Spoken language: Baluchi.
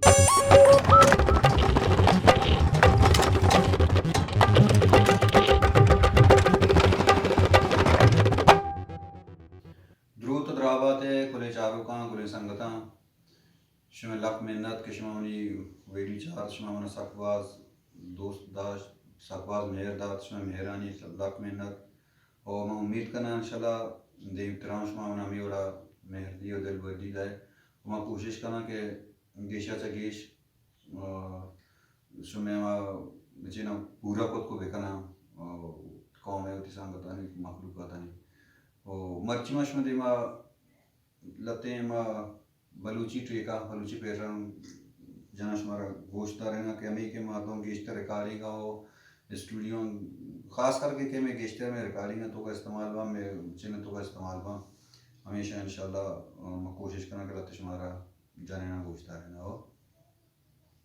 دروت ءُ درابات ءِ کلیں چاروکاں، کلیں سنگتاں، شمئے لک منت کہ شما منی ویڈیو چارت، شما منا سک باز دوست داشت، سک باز مہر دات، شمئے مہرانی لک منت۔ اور من امید کناں انشاءاللہ دیمترا ہم شما منا ہمے وڑا مہر دی و دلبردی دئے۔ و من کوشش کناں کہ گیشا چہ گیش، آ، شمئے ہما بچیناں پورا کت کو بکناں، آ، قوم ءِ وتی سنگتانی، مخلوقاتانی۔ و مرچی ما شما دیما لتیں ما بلوچی ٹریکاں، بلوچی پیٹرن جناں شمارا گوش داریناں کہ ہمے کہ مردم گیشتر ریکارڈنگ ءَ و اسٹوڈیو، خاص کر کہ، کہ ہمے گیشتر ہمے ریکارڈنگ ءِ توکا استعمال باں، ہمے چن ءِ توکا استعمال باں۔ ہمیشہ انشاءاللہ، آ، ما کوشش کناں کہ لہتے شمارا جنیناں گوش داریناں۔